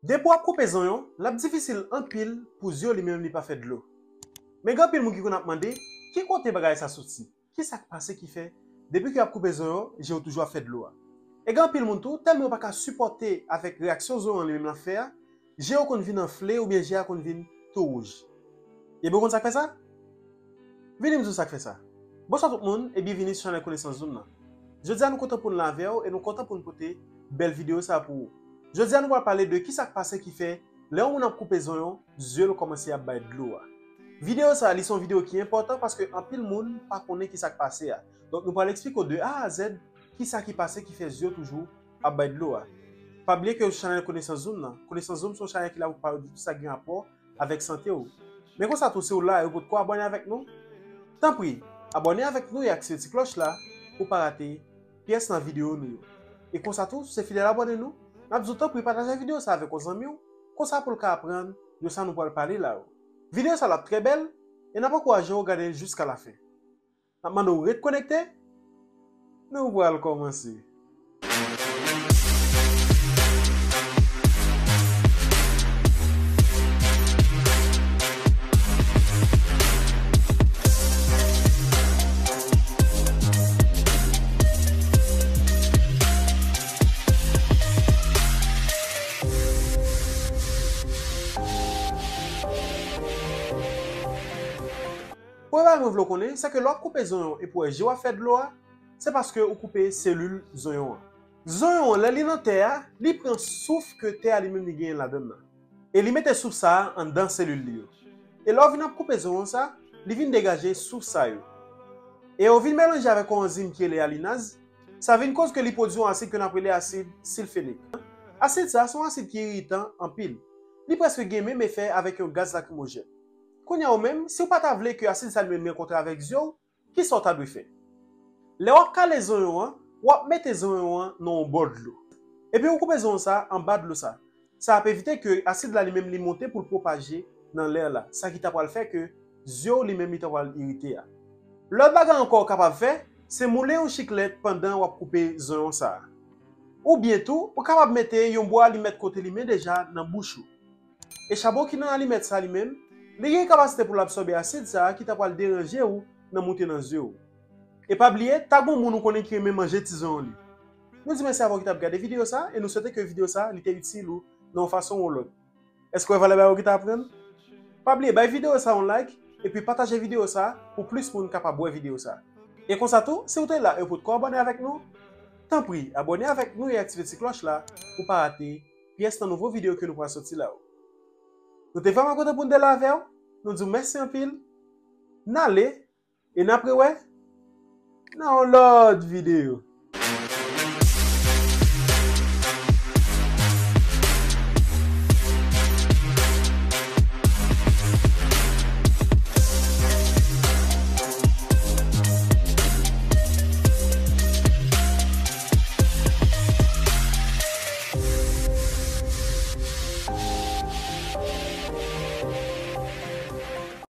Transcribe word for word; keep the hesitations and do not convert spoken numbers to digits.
Depi w ap koupe zonyon, l ap difisil anpil pou zye w li menm li pa fè dlo. Men gen anpil moun ki konn ap mande, ki kote bagay sa soti? Ki sa k pase ki fè, depi ke y ap koupe zonyon, je w toujou ap fè dlo a? E gen anpil moun tou, tèlman yo pa ka sipòte avèk reyaksyon zonyon li menm l ap fè a, je yo konn vin anfle oubyen je a konn vin tou wouj. Ebyen, w konn sa k fè sa? Vini m di w sa k fè sa. Bonswa tout moun e byenvini sou chanèl Konesans Zoom nan. Jodi a nou kontan pou n la avè w e nou kontan pou n pote bèl videyo sa pou ou. Jodi a nou pral pale de ki sa k pase ki fè lè yon moun ap koupe zonyon, zye l kòmanse ap bay dlo a. Videyo sa a, li se yon videyo ki enpòtan paske anpil moun pa konnen ki sa k pase a. Donk nou pral eksplike w de A a Z ki sa ki pase ki fè zye w toujou ap bay dlo a. Pa bliye ke w sou chanèl Konesans Zoom nan. Konesans Zoom se yon chanèl ki la pou pale de tout sa ki gen rapò avèk sante w. Men konsa tou, si w la e w potko abòne avèk nou, tanpri, abòne avèk nou e aktive ti klòch la pou w pa rate pyès nan videyo nou yo. E konsa tou, si w se fidèl abòne nou, n ap di w tanpri pataje videyo sa avèk yon zanmi w, konsa pou l ka aprann de sa nou pral pale la yo. Videyo sa l ap trè bèl e n ap ankouraje w gade l jiska lafen. N ap mande w ret konekte, nou pral kòmanse. Premye bagay mwen vle w konnen, se ke lè w ap koupe zonyon epi w wè je w ap fè dlo a, se paske ou koupe selil zonyon an. Zonyon an, lè li nan tè a, li pran souf ke tè a li menm li genyen ladan l nan. E li mete souf sa a anndan selil li yo. E lè w vin ap koupe zonyon sa, li vin degaje souf sa yo. E yo vin melanje avèk yon anzim ki rele alinaz, sa vin koz ke li pwodui yon asid ke n ap rele asid silfenik. Asid sa a se yon asid ki iritan anpil. Li prèske gen menm efè avèk yon gaz lakrimojèn. Kounye a ou menm, si w pa ta vle ke asid sa li menm rankontre avèk zye w, kisa w ta dwe fè? Lè w ap kale zonyon an, w ap mete zonyon an nan yon bò dlo. Epi w koupe zonyon sa a anba dlo sa. Sa ap evite ke asid la li menm li monte pou l pwopaje nan lè la, sa ki ta pral fè ke zye w li menm li ta pral irite a. Lòt bagay ankò w kapab fè, se moule yon chiklèt pandan w ap koupe zonyon sa a. Oubyen tou, ou kapab mete yon bwa alimèt ke w te limen deja nan bouch ou. E chabon ki nan alimèt sa li menm, li gen kapasite pou l absòbe asid sa a ki ta pral deranje w nan moute nan zye w. E pa bliye, tag yon moun ou konnen ki renmen manje ti zonyon li. Nou di mèsi avè w ki t ap gade videyo sa a e nou swete ke videyo sa a li te itil ou nan yon fason ou lòt. Èske w wè valè bagay ou ki t ap aprann? Pa bliye, bay videyo sa a yon like epi pataje videyo sa a pou plis moun kapab wè videyo sa a. E konsa tou, si w te la e w potko abòne avèk nou, tanpri abòne avèk nou e aktive ti klòch la pou w pa rate pyès nan nouvo videyo ke nou pral soti la yo. Nou te vrèman kontan pou n te la avè w. Nou di w mèsi anpil. N ale e n ap rewè nan yon lòt videyo.